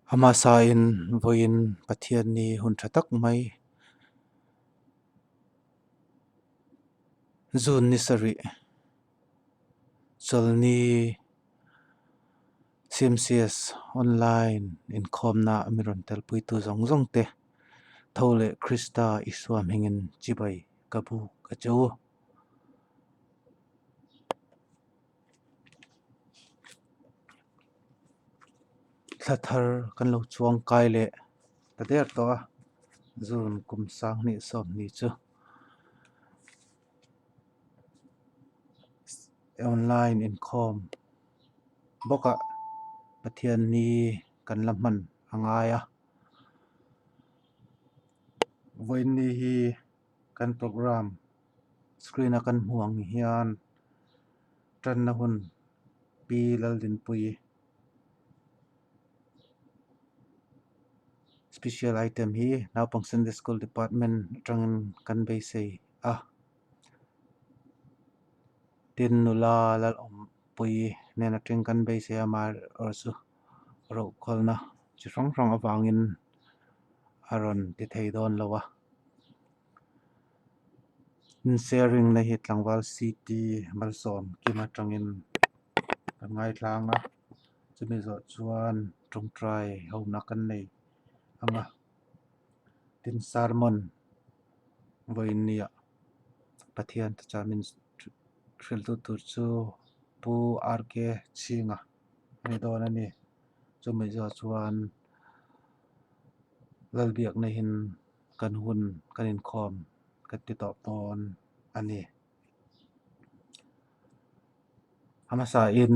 A hmasain vawiin Pathianni hun tha tak mai June ni sarih chawlhni CMCS online inkhawmna a mi rawn telpuitu zawng zawng te tho leh Krista Isua hmingin chibai ka buk a che u. Thla thar kan lo chuang kai leh ta der tawh a, June kum sanghnih sawmhnih chu online inkhawm bawkah Pathianni kan la hman a ngai a, vawiinni hi kan programme screen a kan hmuh ang hian tanna hun Pi Laldinpuii special item hi naupang Sunday school department atangin kan beisei a tin nula Lalawmpuii hnen atang kan beisei a amaherawhchu rohkhawlna chi hrang hrang avangin a rawn ti thei dawn lo a. Sharing na hi tlangval city malsawm kim atangin kan ngaithlang a chumi zawh chuan tawngtai hona kan nei ang a tin sermon vawiin nia Pathian te chuan min hrilh tu tur chu Pu R K Chhinga a ni dawn a ni chumi zawh chuan Lalbiakna in kan hun kan inkhawm kan ti tawh dawn a ni. A hmasain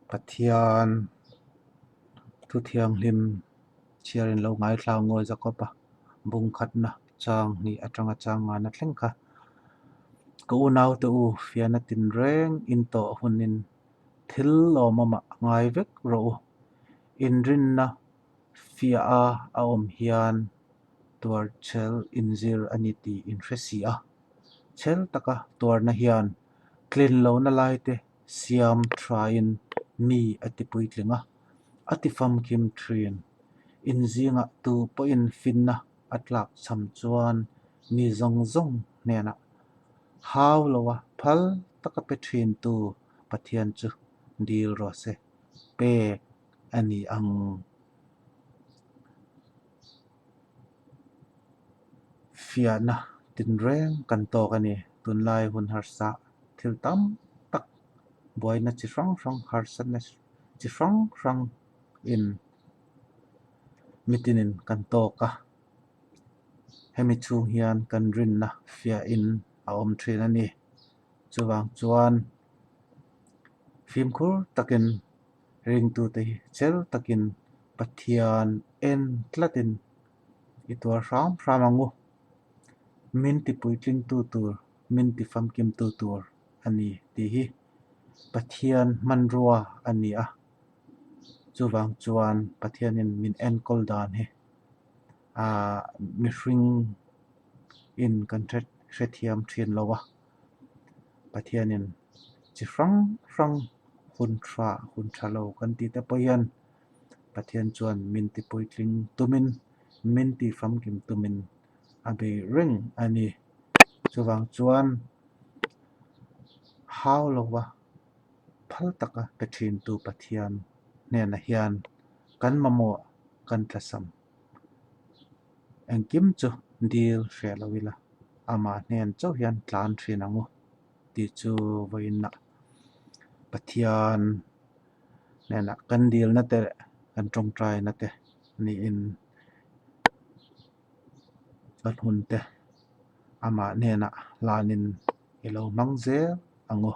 Pathian thu thianghlim chhiarin lo ngaithla ngawi Jakob-a bung khatna chang hnih atanga chang ngana thleng kha ka unaute u fiahna tinreng in tawh hunin thil lawmawmah ngai vek rawh u. Inrinna fiah a a awm hian tuar chhel inzir a ni tih in hre si a. Chhel taka tuarna hian tlin lohna laite siam thain mi a ti puitling a, a ti famkim thin. Inzingah tu pawhin finna a tlak cham chuan mi zawng zawng hnenah hau loa phal taka pe thintu Pathian chu dil rawh se pek a ni ang. Fiahna tinreng kan tawk a ni. Tunlai hun harsa thil tam tak buaina chi hrang hrang harsatna chi hrang hrang in mitinin kan tawk a. Hemi chhung hian kan rinna fiahin a awm thin a ni. Chuvang chuan fimkhur takin ringtute hi chel takin Pathian en tlatin i tuar hram hram ang u. Min ti puitlingtu tur, min ti famkimtu tur a ni tih hi Pathian hmanrua a ni a. Chuvang chuan Pathianin min enkawl dan hi aah mihring in kan hrethiam thin lo a. Pathianin chi hrang hrang hun tha hun tha lo kan tih te pawh hian Pathian chuan min ti puitling tumin min ti famkim tumin a bei reng a ni. Chuvang chuan hau lova phal taka pe thintu Pathian hnenah hian kan mamawh kan tlasam. Engkim chu dil hreh lo ila, amah hnen chauh hian tlan thin ang u tih chu vawiinah Pathian hnenah kan dilna te leh kan tawngtaina te niin kan hun te amah hnenah hlanin i lo hmang zel ang u.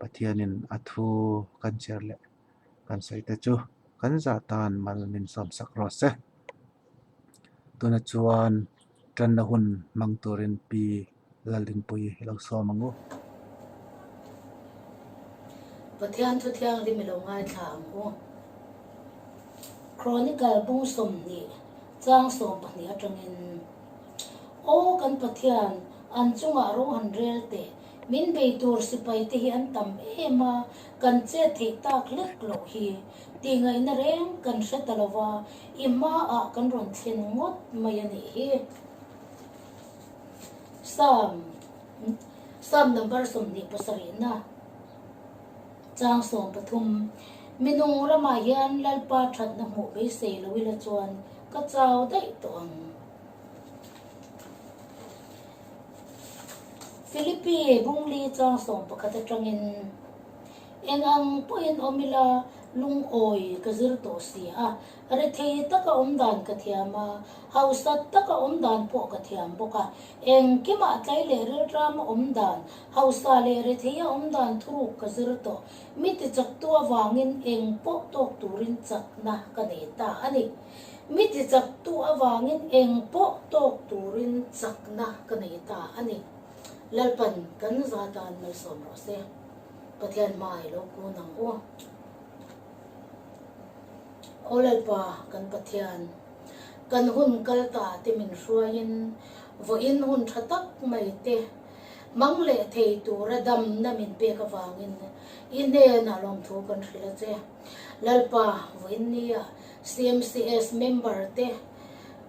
Pathianin a thu kan chhiar leh kan sawi te chu kan zah tan mal min sawmsak rawh se. Tuna chuan tanna hun hmang turin Pi Laldinpuii i lo sawm ang u. Pathian thu thianghlim i lo ngaithla ang u. Chronicle bung 20 chang 12 atangin, Aw kan Pathian, an chungah ro han rel teh. Min bei tur sipai te hi an tam em a, kan chet theih tak hlek loh hi. Tihngaihna reng kan hre ta lo va, i hmaah kan rawn thlen ngawt mai a nih hi. Psalm Psalm number 27na chang 13 Mi nung ramah hian Lalpa thatna hmuh beisei lo ila chuan ka chau daih tawh ang. Philippi Bungli chang 11 atangin Eng ang pawhin awm ila lungawi ka zir tawh si a, rethei taka awm dan ka thiam a, hausa taka awm dan pawh ka thiam bawk a. Engkimah tlai leh rilrama awm dan, hausa leh retheia awm dan thuruk ka zir tawh. Mi tichaktu avangin eng pawh tawk turin chakna ka nei ta a ni. Mi tichaktu avangin eng pawh tawk turin chakna ka nei ta a ni. Lalpan kan za tan malsawm rawh se. Pathian hmai lo kun ang u. Aw Lalpa kan Pathian, kan hun kal ta te min hruaiin vawiin hun tha tak mai te mang leh thei tura damna min pek avangin i hnenah lawmthu kan hrilh a che. Lalpa vawiin nia CMCS member te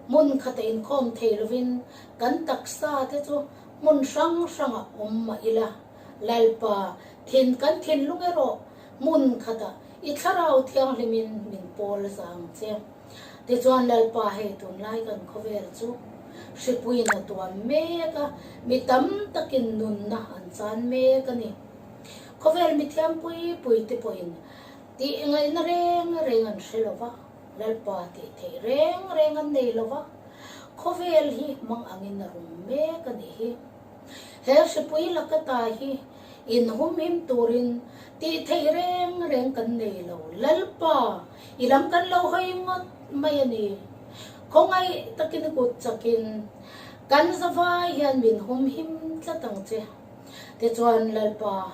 hmun khata inkhawm thei lovin kan taksa te chu hmun hrang hrangah awm mah ila. Lalpa, thin kan thinlung erawh hmun khatah i thlarau thianghlimin min pawl zang che. Tichuan Lalpa hei tunlai kan khawvel chu hripuiin a tuam mek a, mi tam takin nunna an chan mek a ni. Khawvel mithiam pui pui te pawhin tih ngaihna reng reng an hre lo va, Lalpa tih theih reng reng an nei lo va, khawvel hi mang angin a rum mek a nih hi. He hripui laka ta hi inhumhim turin tih theih reng reng kan nei lo. Lalpa, i lam kan lo hawi ngawt mai a ni. Khawngaih takin i kut chakin kan zavai hian min humhim tlat ang che. Tichuan, Lalpa,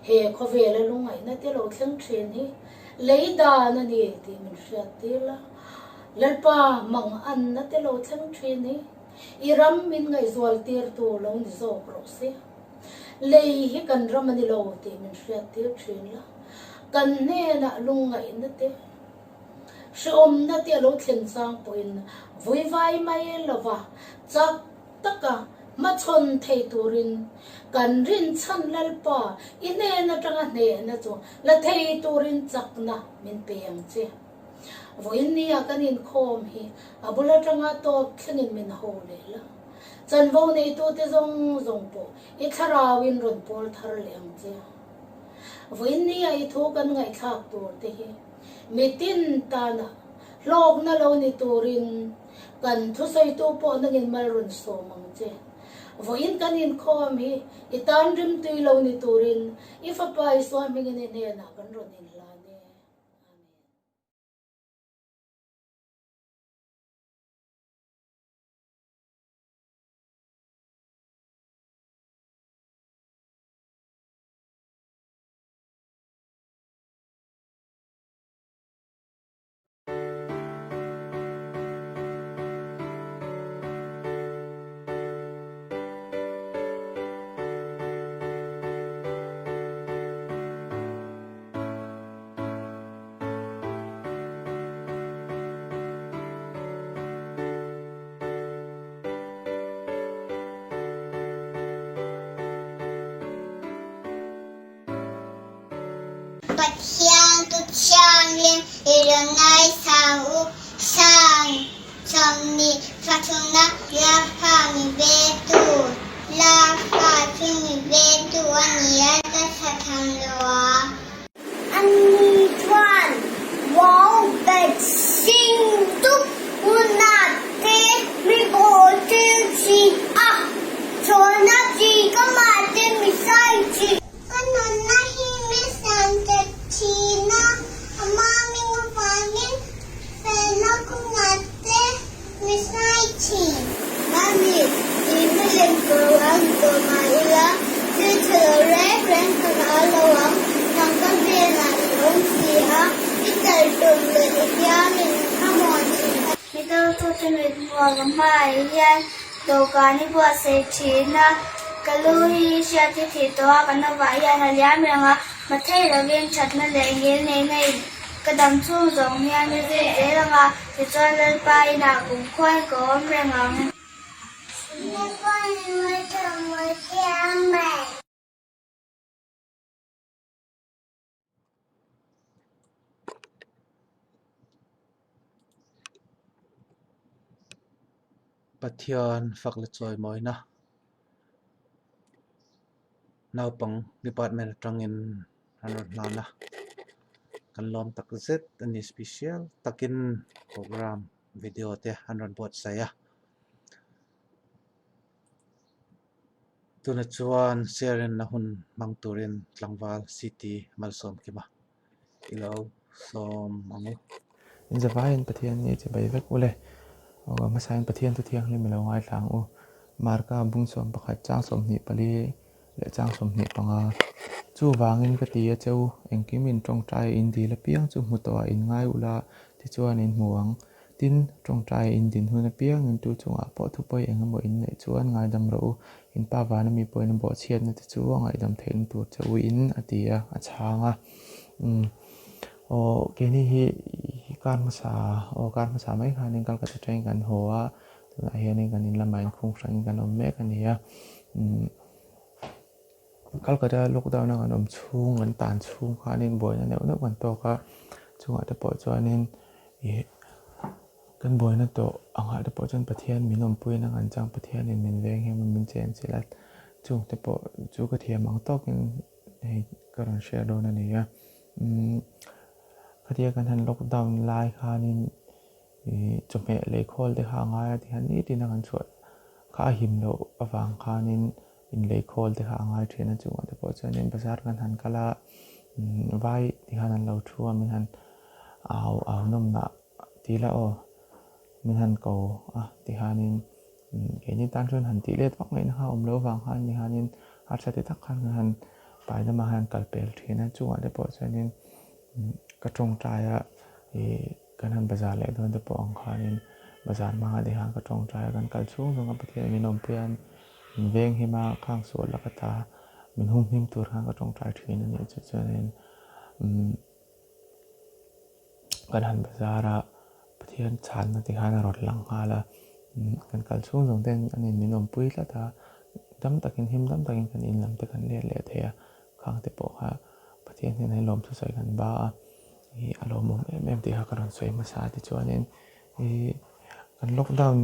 he khawvela lungaihna te lo thleng thin hi lei dan a ni tih min hriat tir la. Lalpa, manganna te lo thleng thin hi I ram min ngaihzual tirtu lo ni zawk rawh se. Lei hi kan ram a ni lo tih min hriat tir thin la. Kan hnenah lungngaihna te, hrehawmna te a lo thlen chang pawhin vuivai mai lova chak taka hmachhawn thei turin kan rinchhan Lalpa i hnen atanga hnehna chu la thei turin chakna min pe ang che. Vawiin nia kan inkhawm hi a bul atanga tawp thlengin min ho leh la. Chanvo neitute zawng zawng pawh i thlarauin rawn pawl thar leh ang che. Vawiin nia i thu kan ngaihthlak tur te hi mitin tana hlawkna lo ni turin kan thusawitu pawh nangin mal rawn sawm ang che. Vawiin kan inkhawm hi i tan rimtui lo ni turin i Fapa Isua hmingin i hnenah kan rawn inhlan e. Amen. Pathian tu thianghlim i rawn ngaisang u, sang 20 pathumna Lalpa mi vetu, Lalpa chu mi vetu a ni a, ka sa tham lo a. Ani chuan vau bet sing dup hunah te mi bawl tir thin a, chawlhna chi ka mah te mi sai thin. Ka nunna hi mi siam che thin a, ama hming avangin felna kawngah te mi sai thin. Mami, i milem tur ang tawh mah ila, thil tha lo reng reng ka hlau lo ang, nang ka hnenah i awm si a, i tel tum leh i kiangin ka hmuh thin a. Mizo tute mit hmuh ka hmaah hian dawhkan i buatsaih thin a. Ka lu hi hriat hi thih tawh a, ka novah hian a liam reng a, hma thei lovin thatna leh ngil neihna in ka dam chhung zawng hian mi zui zel ang a, tichuan Lalpa inah kumkhuain ka awm reng ang. Pathian fak la chawimawina naupang department atangin an rawn hlan a, kan lawm tak zet a ni special takin program video te an rawn buatsaih a. Tuna chuan Siarenna hun hmang turin tlangval CT Malsawmkima i lo sawm ang u. In zavaiin Pathian ni chi bai vek u le. Aw hmasain Pathian thu thianghlim i lo ngaithla ang u. Marka bung 11 chang 24 leh chang 25. Chuvangin ka ti a che u, engkim in tawngtai in dil apiang chu hmu tawhah in ngai ula tichuan in hmu ang. Tin, tawngtai in din hun apiangin tu chungah pawh thupawi eng emaw in neih chuan ngaidam rawh u. In pa vana mi pawhin a bawhchhiatna te chu a ngaihdam theihna tur che u in a ti a, a chhang a. Umm, aw keini hi kar hmasa, aw kar hmasa mai khanin Calcutta atangin kan haw a, tunah hianin kan in lamah inkhung hrangin kan awm mek a ni a. Umm, Calcutta lockdown a kan awm chhung, kan tan chhung khanin buaina neuh neuh kan tawk a, chungah te pawh chuanin Ih kan buaina tawh angah te pawh chuan Pathian min awmpuiin a ngan chang Pathianin min veng hian min chen chilh a, chung te pawh chu ka thiam ang tawkin hei ka rawn hriat dawn a ni a. Umm khatia kan han lockdown lai khanin ih chawhmeh lei khawl te kha a ngai a tihian nitin a kan chhuah kha a him loh avang khanin inlei khawl te kha a ngai thin a chungah te pawh chuanin bazar kan han kal a vai ti khan an lo thu a min han au au nawm nah ti ila aw min han ko a ti khanin keini tan chuan han tih let vak ngaihna kha a awm loh avang khan ni khanin harsa ti tak khan kan han pai lamah khan kal pel thin a chungah te pawh chuanin ka tawngtai a ih kan han bazar leh dawn te pawh ang khanin bazar hmangah te khan ka tawngtai a kan kal chhung zawng a Pathian min awmpui a. Min veng him a, khang sual laka ta min hum him tur khan ka tawngtai thin a nih chu chuanin umm kan han bazar a, Pathian chhanna ti khan a rawn lang nghal a, umm kan kal chhung zawng ten a nin min awmpui tlat a, dam takin him dam takin kan in lam te kan let leh thei a, khang te pawh kha Pathian hian hei lawmthusawi kan ba a, ih a lawmawm em em tih kha ka rawn sawi hmasa a tichuanin ih kan lockdown.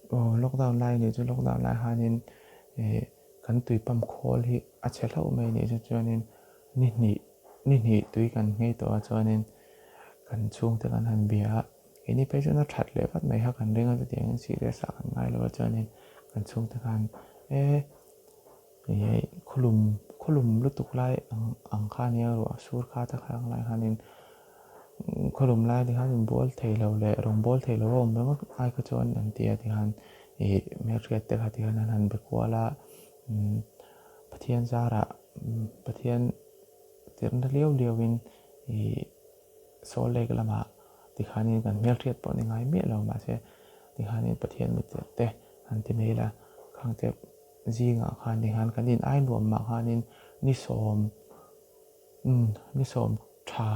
Aw lockdown lai anih chu lockdown lai khanin ih kan tui pump khawl hi a chhe hlauh mai anih chu chuanin ni hnih ni hnih tui kan nghei tawh a chuanin kan chhungte kan han bia a keini phei chuan a that leh vat mai kha kan ring a chutiangin serious ah kan ngai lo a chuanin kan chhungte khan e ih khawlum khawlum lutuk lai ang ang kha ania ruah sur kha te kha ang lai khanin. Khawlum lai te khan inbual thei lo leh rawn bawl thei lo a awm ringawt ai kha chuan an ti a tikhan ih hmelhriat te kha tikhan an han be kual a Pathian zarah Pathian tirhna liau liau in ih Saw Lake lamah tikhanin kan hmelhriat pawh ni ngai miah lo mahse tikhanin Pathian mittir te an ti mai la khang te zingah khan tikhan kan in ai nuam mah khanin ni sawm. Umm ni sawm tha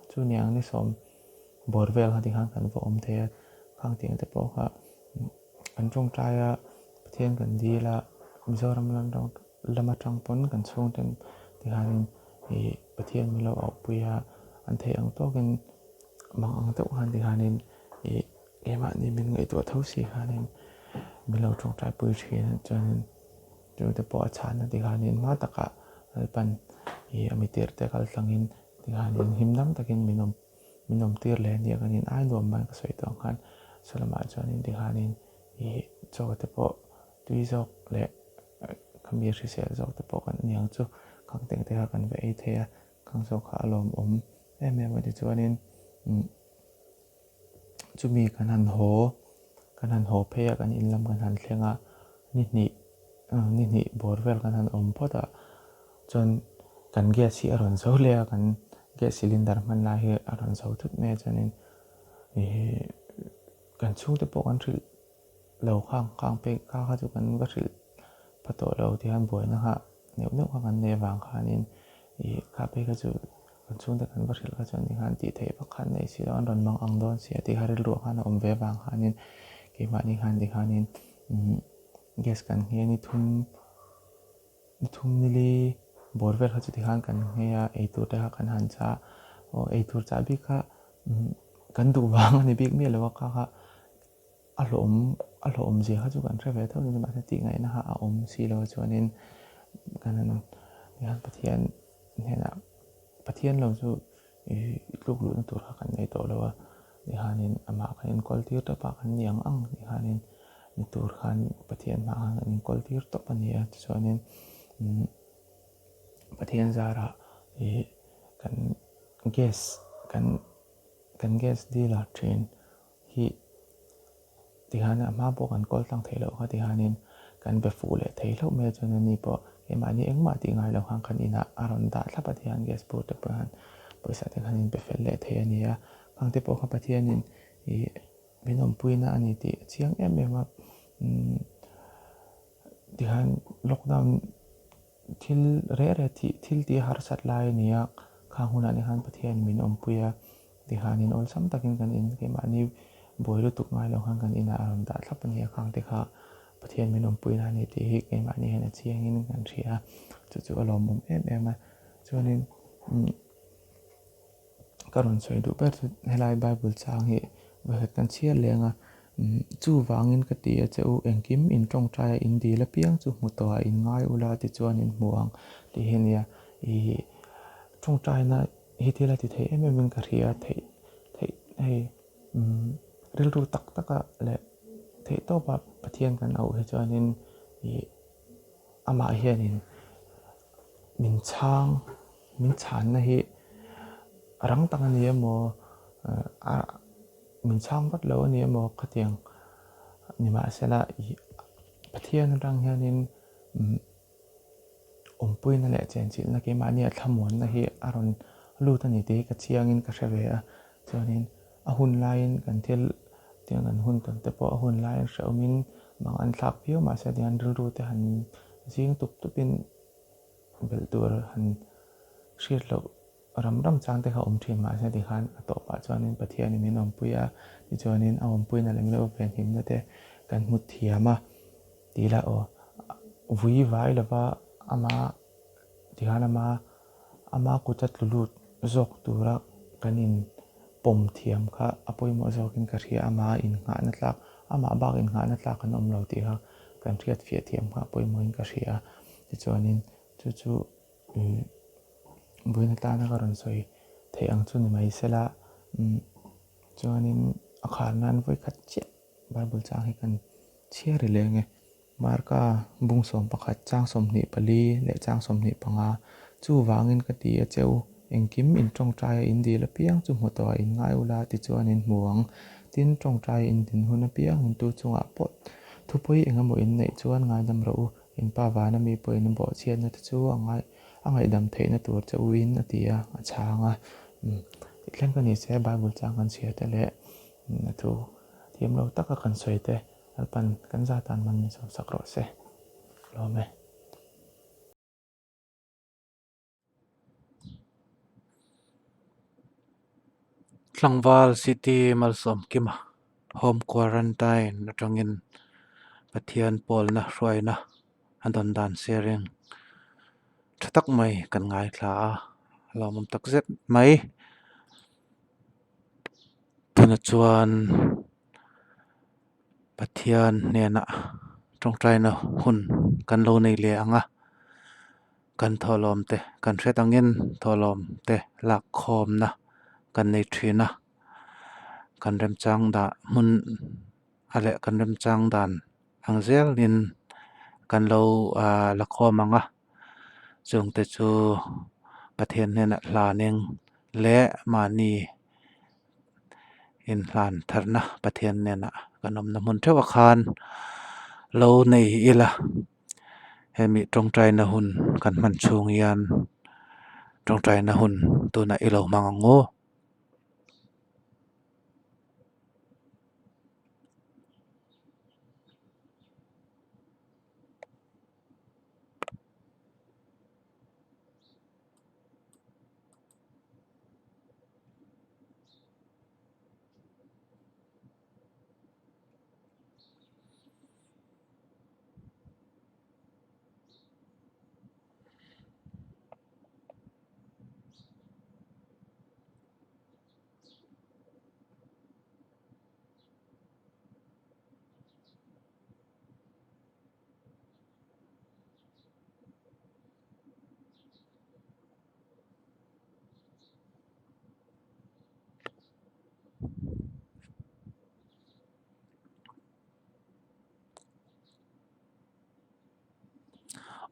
chu niang ni sawm bawr vel kha tikhan kan va awm thei a khang tiang te pawh kha kan tawngtai a Pathian kan dil a Mizoram lam atang lam atang pawn kan chhungten tikhanin ih Pathian min lo auhpui a an theih ang tawkin mang ang deuh khan tikhanin ih keimahni min ngaihtuah tho si khanin min lo tawngtai pui thin a chuanin. Chu te pawh a chhanna tikhanin hma takah Lalpan ih a mitir te kal tlangin tikhanin him dam takin min awm min awm tir leh ania kan in ai nuam mai ka sawi tawh ang khan saw lamah chuanin tikhanin ih chaw te pawh tui zawk leh khami hrisel zawk te pawh kan aniang chu khang teng te kha kan va ei thei a khang zawk kha a lawmawm em em a tichuanin umm chumi kan han haw kan han haw phei a kan in lam kan han thleng a ni hnih ni hnih bawr vel kan han awm phawt a chuan kan gas hi a rawn zo leh a kan gas cylinder hman lai hi a rawn zo thut mai a chuanin ihh kan chhungte pawh kan hrilh lo khang khang pek kha kha chu kan va hrilh. pha tawh lo tihian buaina kha neuh neuh kha kan neih avang khanin ih kha phei kha chu kan chhungte kan va hrilh kha chuan tikhan tih theih vak khan nei si lo an rawn mang ang dawn si a tih kha rilruah khan a awm ve avang khanin keimahni khan tikhanin umm gas kan nghei a ni thum ni thum nili bawr vel kha chu tikhan kan nghei a eitur te kha kan han chah a aw eitur chah bik kha umm kan duh vang a ni bik miah lo a kha kha. A hlawhawm a hlawhawm zia kha chu kan hre ve tho ni mahse tih ngaihna kha a awm si lo a chuanin kan han tihian Pathian hnenah Pathian lo chu ih tluk luhna tur kha kan nei tawh lo a tihianin amah kan inkawl tir tawp a kan ni ang ang tihianin ni tur khan Pathian hmaah khan kan inkawl tir tawp a ni a tichuanin umm Pathian zarah ih kan gas kan kan gas dealer thin hi tihian a hma pawh kan kawl tlang theih loh kha tihianin kan be fuh leh thei hlauh mai a chuan ani pawh keimahni engmah tih ngai lo khan kan inah a rawn dah thlap a tihian gas bur te pawh hian pawisa te khan in pe fel leh thei a ni a khang te pawh kha Pathianin ih min awmpuina a ni tih a chiang em em a umm tihian lockdown thil reh reh tih thil tih harsat lai a ni a khang hunah te khan Pathian min awmpui a. Tihianin awlsam takin kan in keimahni buai lutuk ngai lo khan kan inah a rawn dah thlap a ni a, khang te kha Pathian min awmpui na a ni tih hi keimahni hian a chiangin kan hria a, chu chu a lawmawm em em a. Chuanin ka rawn sawi duh ber chu helai Bible chang hi vawikhat kan chhiar leng a, chuvangin ka ti a che u engkim in tawngtai a in dil apiang chu hmu tawhah in ngai ula tichuan in hmu ang tih hi a nia, ih tawngtaina Hi thil a ti thei em em in ka hria theih theih hei umm rilru tak tak a leh theih tawp a Pathian kan auh hi chuanin ih amah hianin min chhang min chhanna hi rang tak a ni emaw ah min chhang vat lo a ni emaw khatiang nimahsela ih Pathian atang hianin umm. Awmpuina leh chenchilhna keimahnia thlamuanna hi a rawn lut a ni tih hi ka chiangin ka hre ve a. Chuanin a hun laiin kan thil tiang kan hun tawn te pawh a hun laiin hrehawmin mang an thlak viau mahse tihian rilru te han zing tup tupin belh tur han hriat loh ram ram chang te kha awm thin mahse tikhan a tawpah chuanin Pathianin min awmpui a, tichuanin a awmpuina leh min lo venhimna te kan hmu thiam a. Tih lah aw, vui vai lova ama tihian ama ama kuta tlu lut zawk tura kan in pawm thiam kha a pawimawh zawkin ka hria ama innghahna tlak amah bak innghahna tlak an awm lo tih kha kan hriat fiah thiam kha a pawimawhin ka hria a tichuanin chu chu ih buaina tana ka rawn sawi theih ang chu ni mai sela umm chuanin a khar nan vawikhat chiah Bible chang hi kan chhiar i leng e. Marka bung 11 chang 24 leh chang 25 Chuvangin ka ti a che u, engkim in tawngtaia in dil apiang chu hmu tawhah in ngai ula tichuan in hmu ang. Tin, tawngtaia in din hun apiang in tu chungah pawh thupui engemaw in neih chuan ngaidam rawh u, in pa vana mi pawhin bawhchhiatna te chu a ngai a ngaihdam theihna tur che u in a ti a, a chhang a. Tih thleng ka ni se Bible chang kan chhiar te leh A thu thiam lo taka kan sawi te Lalpan kan za tan man min sawm sak rawh se. Lawm e. Tlangval City Malsawmkima Home Quarantine atangin Pathian pawlna hruaina a dawn dan sharing tha tak mai kan ngaithla a, a lawmawm takzet mai. Tunah chuan Pathian hnenah tawngtaina hun kan lo nei leh ang a, kan thawhlawm te kan hriat angin thawhlawm te lak khawmna kan nei thin a, kan remchang dah hmun a leh kan remchang dan ang zelin kan lo ah la khawm ang a, chungte chu Pathian hnenah hlanin leh mahni inhlan tharna Pathian hnenah kan awmna hmun theuh ah khan lo nei ila hemi tawngtaina hun kan hman chhung hian tawngtaina hun tunah i lo hmang ang u.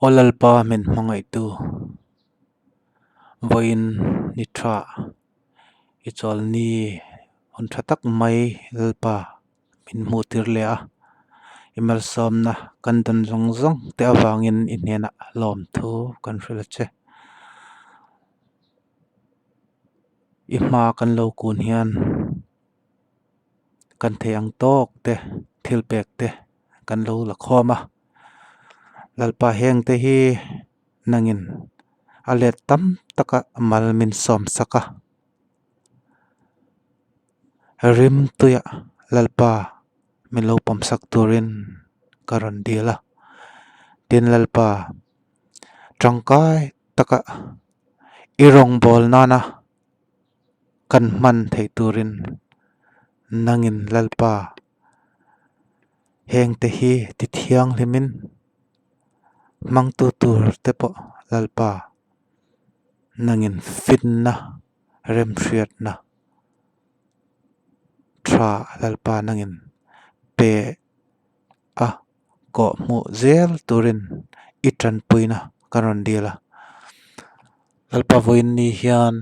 Aw Lalpa min hmangaihtu, vawiin ni tha i chawlni hun tha tak mai Lalpa min hmuh tir leh a, i malsawmna kan dawn zawng zawng te avangin i hnenah lawmthu kan hrilh a che. I hma kan lo kun hian kan thei ang tawk te thil pek te kan lo la khawm a lalpa heng te hi nangin a let tam taka mal min sawm sak a rim tuiah lalpa min lo pawm sak turin ka rawn dil a tin lalpa tangkai taka i rawngbâwl nâna kan hman theih tûrin nangin Lalpa hengte hi ti thianghlimin hmangtu tûr te pawh Lalpa nangin finna remhriatna tha Lalpa nangin pe a kawh hmuh zel turin i tanpuina ka rawn dil a. Lalpa vawiin ni hian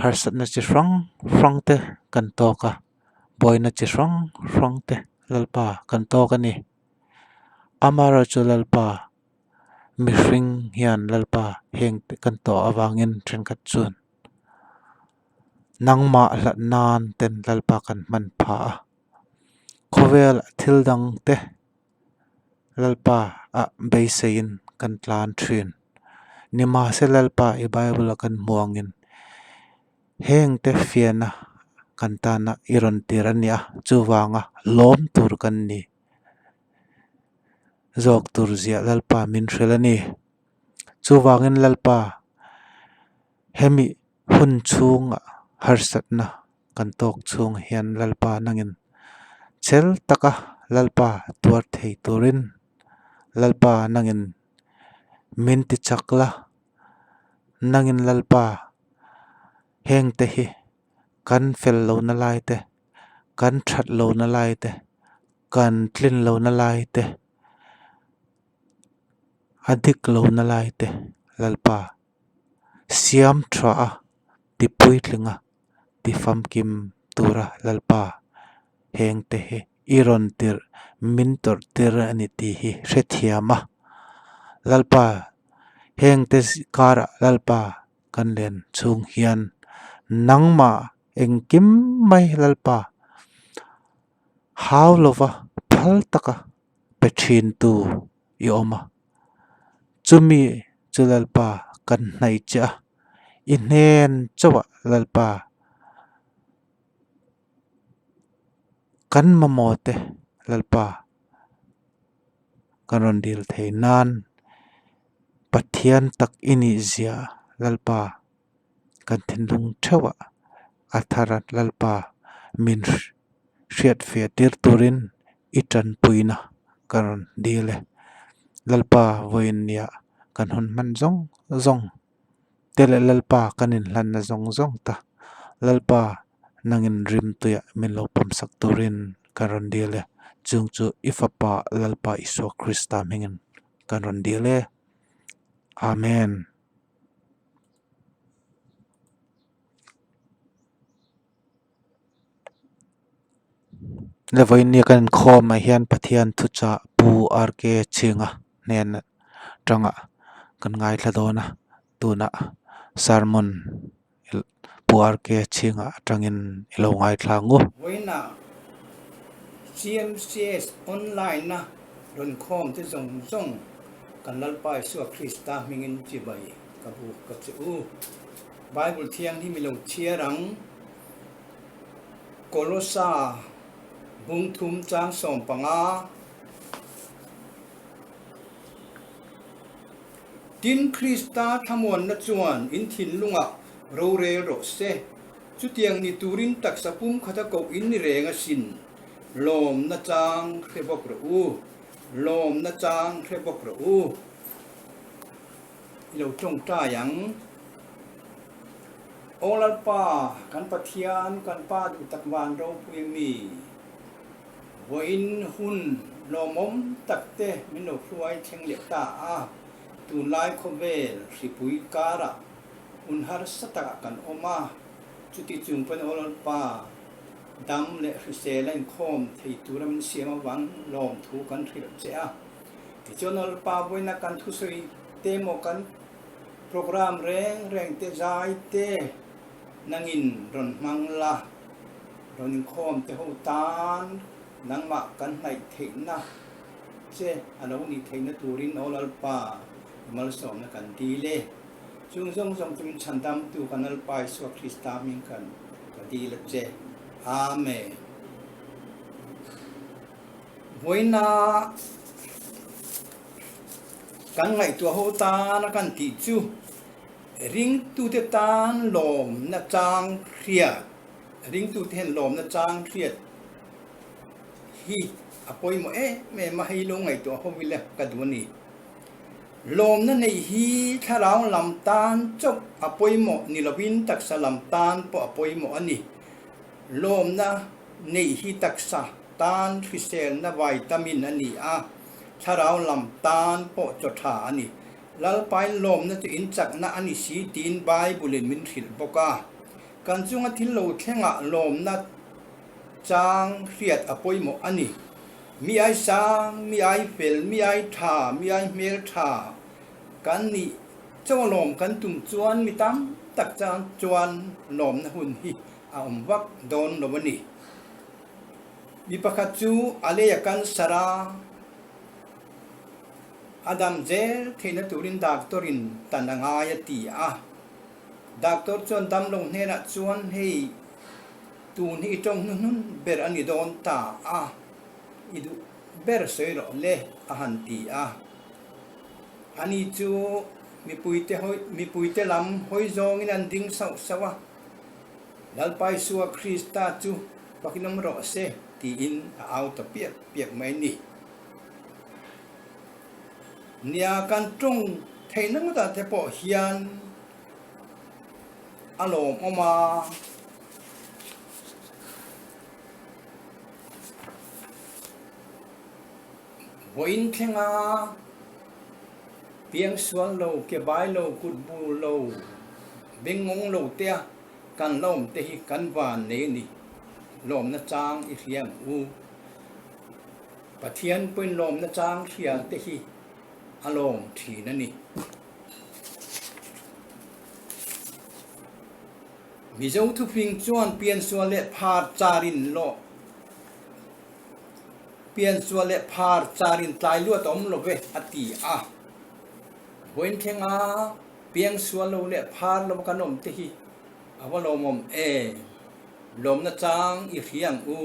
harsatna chi hrang hrang te kan tawk a, buaina chi hrang hrang te Lalpa kan tawk a ni. Amaherawhchu Lalpa mihring hian Lalpa heng te kan tawh avangin thenkhat chuan nangmah hlat nan ten Lalpa kan hman phah a. Khawvel thil dang te Lalpa ah beiseiin kan tlan thin. Nimahse Lalpa i Bible a kan hmu angin heng te fiahna kan tana i rawn tir a nia chuvanga lawm tur kan ni zawk tur ziah Lalpa min hrilh a ni. Chuvangin Lalpa hemi hun chhungah harsatna kan tawk chhung hian Lalpa nangin chel taka Lalpa tuar thei turin Lalpa nangin min ti chak la, nangin Lalpa hengte hi kan fel lohna lai te, kan that lohna lai te, kan tlin lohna lai te, a dik lohna lai te Lalpa siam tha a ti puitling a. Ti famkim tura Lalpa hengte hi i rawn tirh min tawrh tir a ni tih hi hrethiam a. Lalpa hengte karah Lalpa kan len chhung hian nangmah engkim mai Lalpa hau lova phal taka pe thintu i awm a. Chumi chu Lalpa kan hnaih che a, i hnen chauhah Lalpa kan mamawh te Lalpa kan rawn dil thei nan Pathian tak i nih zia Lalpa kan thinlung theuhah a thar a Lalpa min hriatfiah tir turin i tanpuina ka rawn dil e. Lalpa vawiin nia kan hun hman zawng zawng te leh Lalpa kan inhlanna zawng zawng ta Lalpa nangin rimtuiah min lo pawmsak turin ka rawn dil e. Chung chu i fapa Lalpa Isua Krista hmingin kan rawn dil e. Amen. Le vawiin nia kan inkhawm ah hian Pathian thuchah Pu RK Chhinga hnen atanga kan ngaithla dawn a tunah sermon Pu RK Chhinga atangin i lo ngaithla ang u. Vawiinah CMCS online a rawn khawm te zawng zawng kan Lalpa Isua Krista hmingin chibai ka buk ka che u. Bible thianghlim i lo chhiar ang. Kolosa bung thum chang 15. Tin, Krista thlamuanna chuan in thinlungah rorel rawh se. Chutiang ni turin taksa pum khata koh in ni reng asin. Lawmna chang hre bawk rawh u. Lawmna chang hre bawk rawh u. I lo tawngtai ang. Aw Lalpa, kan Pathian, kan Pa duh tak van ropui mi, vawiin hun lawmawm tak te min lo hruai thleng leh ta a. Tunlai khawvel hripui karah hun harsa takah kan awm a, chuti chung pawhin aw Lalpa, dam leh hrisel a inkhawm thei tura min siam avang lawmthu kan hrilh che a. Tichuan aw Lalpa, vawiina kan thusawi te emaw kan programme reng reng te zai te nangin rawn hmang la, rawn inkhawm te ho tan nangmah kan hnaih theihna che a lo nih theihna turin aw Lalpa i malsawmna kan dil e. Chung zawng zawng chu min chhandamtu kan Lalpa Isua Krista hming kan ka dil a che. Amen. Vawiina kan ngaihtuah ho tana kan tih chu ringtute tan lawmna chang hriat, ringtute hian lawmna chang hriat hi a pawimawh em em a, hei lo ngaihtuah ho ila ka duh a ni. Lawmna neih hi thlarau lam tan chauh a pawimawh ni lovin taksa lam tan pawh a pawimawh a ni. Lawmna neih hi taksa tan hriselna vitamin a ni a, thlarau lam tan pawh chaw tha a ni. Lalpain lawmna chu inchakna a ni si tiin Bible-in min hrilh bawk a. Kan chunga thil lo thlengah lawmna chang hriat a pawimawh a ni. Mi ai sang, mi ai fel, mi ai tha, mi ai hmel tha kan nih chauh lawm kan tum chuan mi tam tak chan chuan lawmna hun hi a awm vak dawn lo a ni. Mi pakhat chu a leia cancer a, a dam zel theihna turin doctor in tan a ngai a ti a. Doctor chuan damlo hnenah chuan hei Tun hi i tawng hnuhnun ber a ni dawn ta a, i duh ber sawi rawh le a han ti a. Ani chu mipuite hawi mipuite lam hawi zawngin an ding sauh sauh a, Lalpa Isua Krista chu fakin awm rawh se tiin a au ta piak piak mai a ni. Nia kan tawng theihna ngawtah te pawh hian a lawmawm a. Vawiin thlenga piang sual lo, ke bai lo, kut bu lo, bengngawng lo te a kan la awm te hi kan van nei a ni. Lawmna chang i hria ang u. Pathian pawhin lawmna chang hria te hi a lawm thin a ni. Mizo thufing chuan piansual leh phar charin lawh piansual leh phar charin tlai luat a awm lo ve a ti a. Vawiin thlenga piangsual lo leh phar lo kan awm te hi a va lawmawm em? Lawmna chang i hria ang u.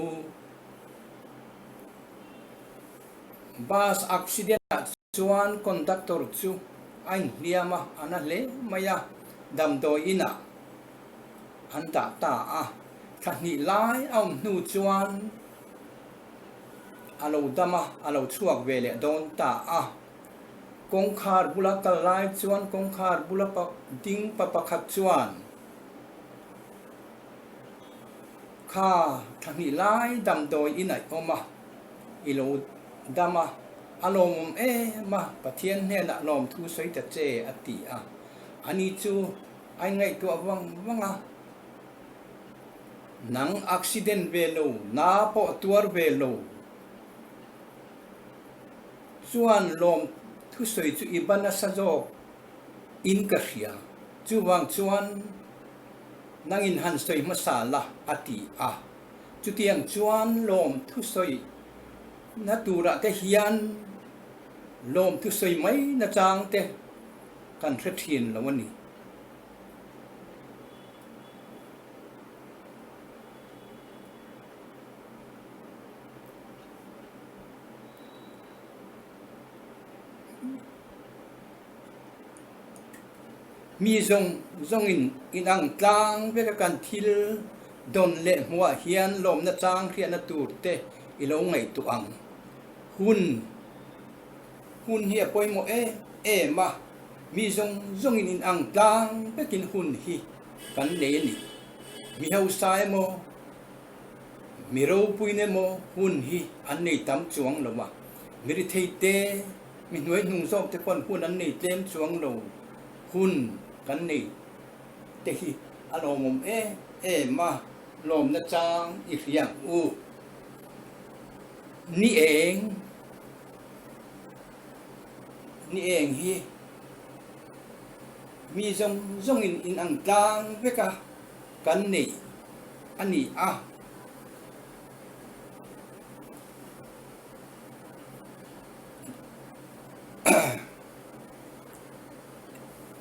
Bus accident ah Chuan conductor chu a inhliam a, a na hle mai a, damdawi inah an dah ta a. Thla hnih lai a awm hnu chuan a lo dam a, a lo chhuak ve leh dawn ta a. Kawngkhar bula kal lai chuan kawngkhar bula ding pa pakhat chuan kha thla hnih lai damdawi inah i awm a, i lo dam a, a lawmawm em a, Pathian hnenah lawmthu sawi ta che a ti a. Ani chu a inngaihtuah vang vang a, Nang accident ve lo, na pawh tuar ve lo chuan lawmthu sawi chu i ba nasa zawk in ka hria, chuvang chuan nangin han sawi hmasa la a ti a. Chutiang chuan lawmthu sawi na turah te hian lawmthu sawi mai nachang te kan hre thin lo a ni. Mi zawng zawngin inang tlang veka kan thil dawn leh hmuah hian lawmna chang hriatna tur te i lo ngaihtuah ang. Hun hun hi a pawimawh em em a, mi zawng zawngin inang tlang vekin hun hi kan nei a ni. Mi hausa emaw, mi ropuin emaw hun hi an nei tam chuang lo a, mi rithei te. Mi hnuai hnung zawk te pawn hun an nei tlem chuang lo. Hun kan nei te hi a lawmawm em em a, lawmna chang i hria ang u. Ni eng, ni eng hi mi zawng zawngin inang tlang vek a kan neih a ni a.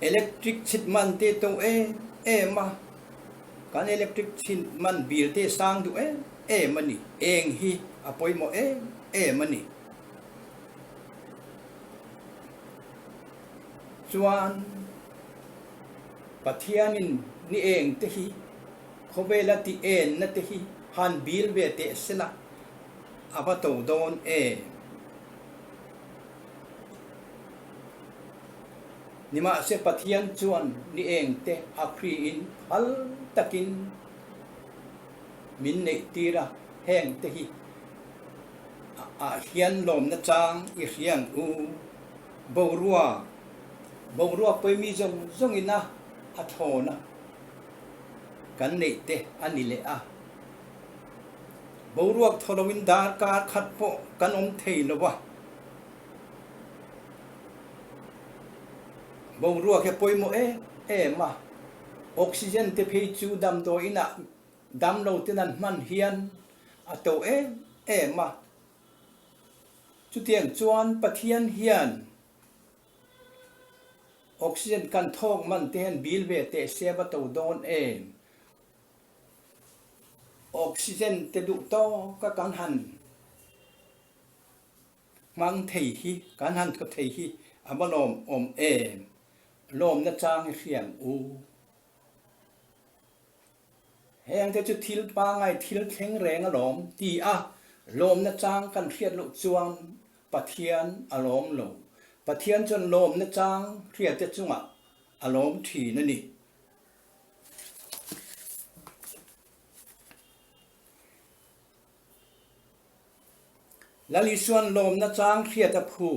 Electric chhit man te to em em a, kan electric chhit man bill te sang duh em em a ni, eng hi a pawimawh em em a ni. Chuan Pathianin ni eng te hi khawvela ti enna te hi han bil ve teh sela a va to dawn em? Nimahse Pathian chuan ni eng te a hriin phal takin min neih tir a, heng te hi ah hian lawmna chang i hria ang u. Boruak, boruak pawimi zawng zawngin a a thawn a. Kan neih te a ni leh a. Boruak thaw loin darkar khat pawh kan awm thei lo a. Boruak hi a pawimawh em em a. Oxygen te phei chu damdawi inah damlo ten an hman hian a to em em a. Chutiang chuan Pathian hian Oxygen kan thawk man te hian bil ve teh se va to dawn em? Oxygen te duh tawk a kan han hmang thei hi, kan han thaw thei hi a va lawm awm em? Lawmna chang i hria ang u. Heng te chu thil pangai thil thleng reng alawm ti a lawmna chang kan hriat loh chuan Pathian a lawm lo. Pathian chuan lawmna chang hriate chungah a lawm thin a ni. Lal Isuan lawmna chang hriat a phu.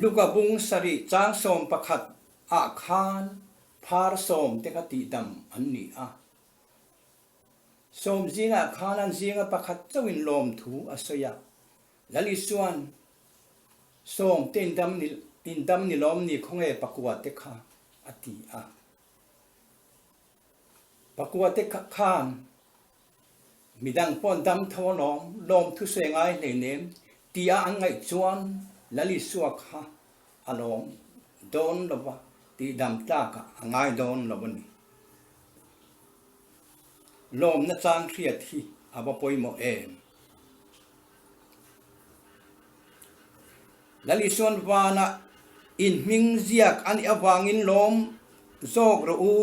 Luka bung sarih chang 11 ah khan phar sawm te kha tihdam an ni a. Sawm zingah khan an zinga pakhat chauhin lawmthu a sawi a. Lal Isuan, Sawm te indam ni indam ni lawm ni khawnge pakua te kha a ti a. Pakua te khan Midang pawh an dam tho alawm, lawmthu sawi ngai hleinem tia an ngaih chuan Lal Isua kha a lawm dawn lo va, tihdam tlakah a ngai dawn lo a ni. Lawmna chang hriat hi a va pawimawh em? Lal Isuan vanah inhming ziak a nih avangin lawm zawk rawh u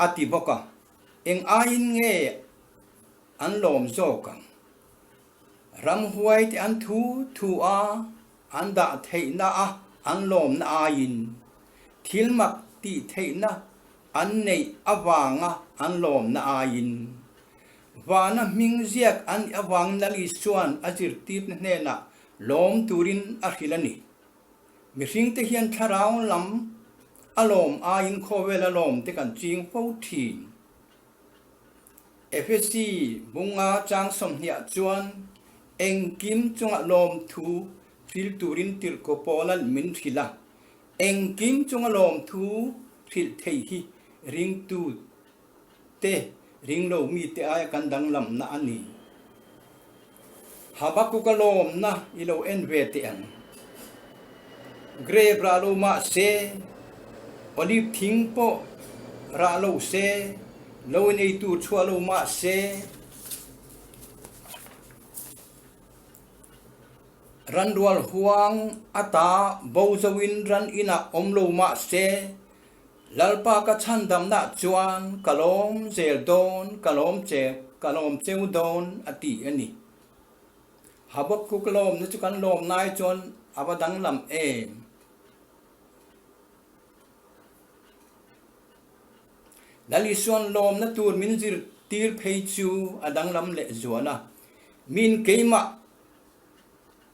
a ti bawk a. Eng aiin nge an lawm zawk ang? Ramhuai te an thu thu a, an dah theihna a an lawmna aiin thil mak tih theihna an neih avanga an lawmna aiin vana hming ziak an nih avangin Lal Isua'n a zirtirna hnenah lawm turin a hrilh a ni. Mihringte hian thlarau lam a lawm aiin khawvel a lawm te kan ching fo thin. Efesi bunga chang 20 chuan engkim chunga lawmthu hril turin tirhkaw Paula'n min hrilh a, engkim chunga lawmthu hrilh thei hi ringtu te ringlo mite aia kan danglamna a ni. Habakkuk a lawmna i lo en ve teh ang. Grape rah lo mah se, olive thing pawh rah lo se, lo in ei tur chhuah lo mah se, ranrual huang ata bo zoin ran inah awm lo mah se, Lalpa ka chhandamna chuan ka lawm zel dawn, ka lawm che, ka lawm cheu dawn a ti a ni. Habakkuk lawmna chu kan lawm nai chuan a va danglam em? Lal Isuan lawmna tur min zirtir phei chu a danglam leh zual a, min keimah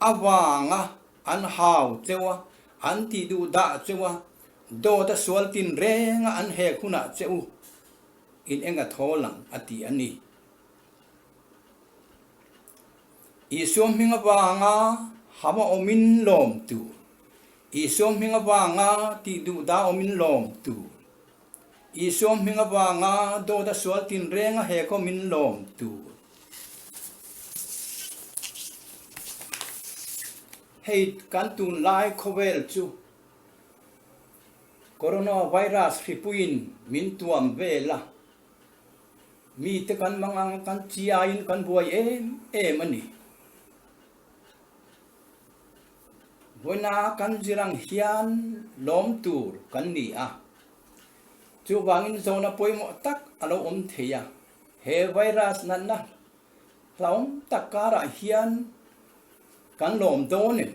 avanga. An hau cheu a, an tih duh dah cheu a, dawt a sual tin reng a an hek hunah che u in eng a thawl ang a ti a ni. Isua hming avanga ham a awmin lawm tur, Isua hming avanga tih duh dah awmin lawm tur, Isua hming avanga dawt a sual tinreng a hek awmin lawm tur. Hei kan tunlai khawvel chu Coronavirus hripuiin min tuam vel a, mite kan mang ang a, kan chiaiin kan buai em em a ni. Vawiina kan zir ang hian lawm tur kan ni a, chuvangin zawhna pawimawh tak a lo awm thei a, he virus natna hlauhawm tak karah hian kan lawm dawn em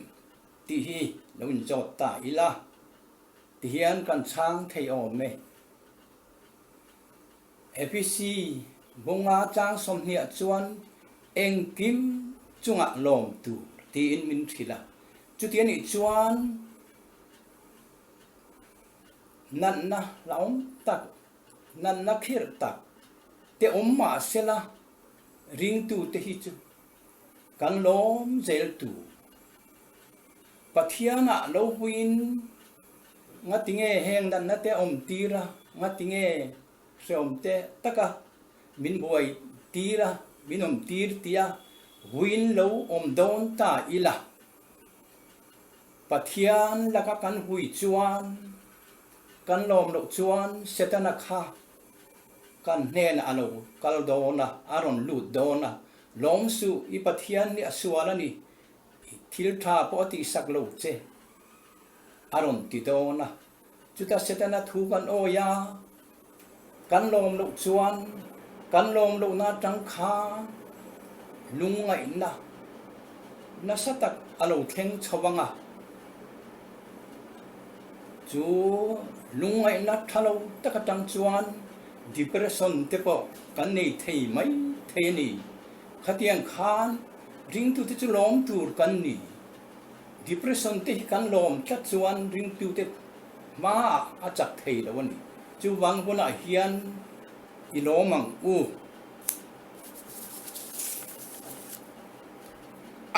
tih hi lo inzawt ta ila tihian kan chhang thei awm e. APC bunga chang sawmhniah chuan engkim chungah lawm tur tiin min hrilh a, chuti anih chuan natna hlauhawm tak, natna khirh tak te awm mah sela ringtute hi chu kan lawm zel tur. Pathianah lo huiin Ngatinge heng natna te awm tir a, ngatinge hreawm te taka min buai tir a, min awm tir tia vuin lo awm dawn ta ila. Pathian laka kan hui chuan, kan lawm loh chuan Setana kha kan hnenah a lo kal dawn a, a rawn lut dawn a, lawm suh i Pathian nih a sual a ni, thil tha pawh a tihsak lo che. A rawn ti dawn a. Chuta Setana thu kan awi a, kan lawm loh chuan kan lawm lohna atang kha lungngaihna nasa tak a lo thleng chho ang a. Chu lungngaihna tha lo tak atang chuan depression te pawh kan nei thei mai thei a ni. Khatiang khan ringtute chu lawm tur kan ni. Depression te hi kan lawm tlat chuan ringtute hmaah a chak thei lo a ni. Chuvang hunah hian i lawm ang u.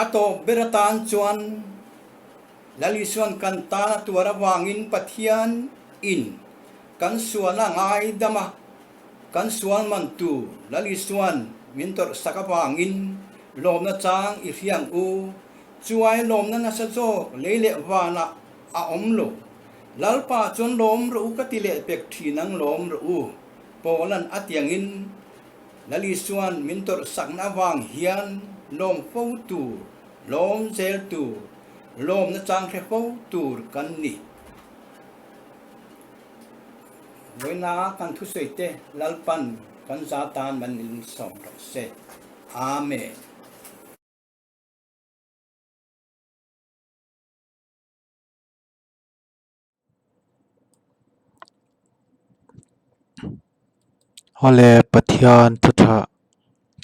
A tawp ber atan chuan Lal Isuan kan tan a tuar avangin Pathian in kan sualna a ngaidam a, kan sual man tu Lal Isuan min tawrh sak avangin lawmna chang i hria ang u. Chuai lawmna nasa zawk lei leh vanah a awm lo. Lalpa chuan lawm rawh u ka ti leh pek thin ang lawm rawh u. Paula'n a tiangin Lal Isua'n min tawrh sakna avang hian lawm fo tur, lawm zel tur, lawmna chang hre fo tur kan ni. Vawiina kan thusawi te Lalpa'n kan za tan man in sawm rawh se. Amen. Awle Pathian thu tha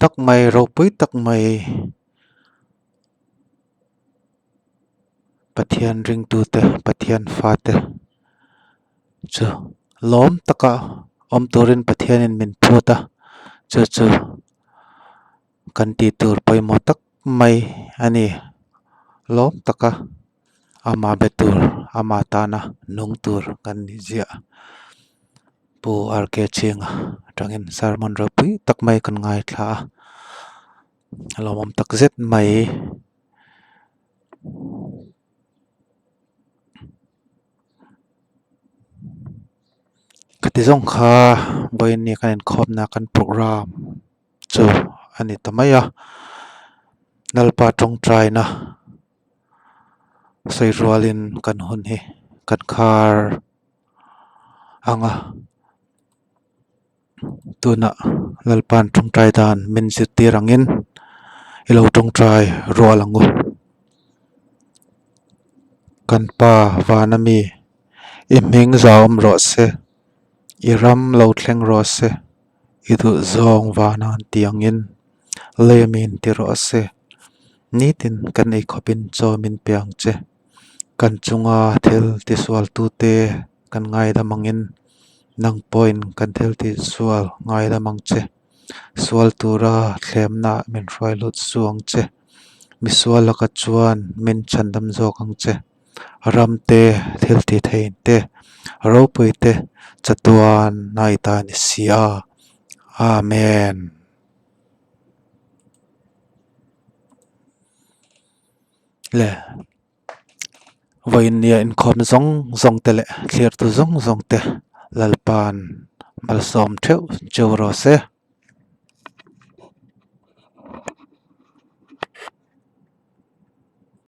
tak mai ropui tak mai Pathian ringtute Pathian fate chu lawm taka awm turin Pathianin min phut a chu chu. Kan tih tur pawimawh tak mai a ni. Lawm taka amah be tur ama tana nung tur kan ni ziah. Pu RK Chhinga atangin sermon ropui tak mai kan ngaithla a, a lawmawm tak zet mai. Khati zawng kha vawiin kan inkhawmna kan program. Chu a ni ta mai a, Lalpa tawngtaina sawi rualin kan hun hi kan khar ang a, tunah Lalpa'n tawngtai dan min zirtir angin i lo tawngtai rual ang u. Kan pa vana mi i hming zahawm rawh se, i ram lo thleng rawh se. I duh zawng vana an tih angin lei a min ti rawh se. Nitin kan ei khawpin chaw min pe ang che. Kan chunga thil tisualtute kan ngaidam angin nang pawhin kan thil tihsual ngaidam ang che. Sual tura thlemna min hruai lut suh ang che. Misual laka chuan min chhandam zawk ang che. Ram te, thil ti thei te, ropui te chatuan a i ta ni si a. Amen. Le vawiin nia inkhawm zawng zawng te leh thlirtu zawng zawng te Lalpa'n malsawm theuh cheu rawh se.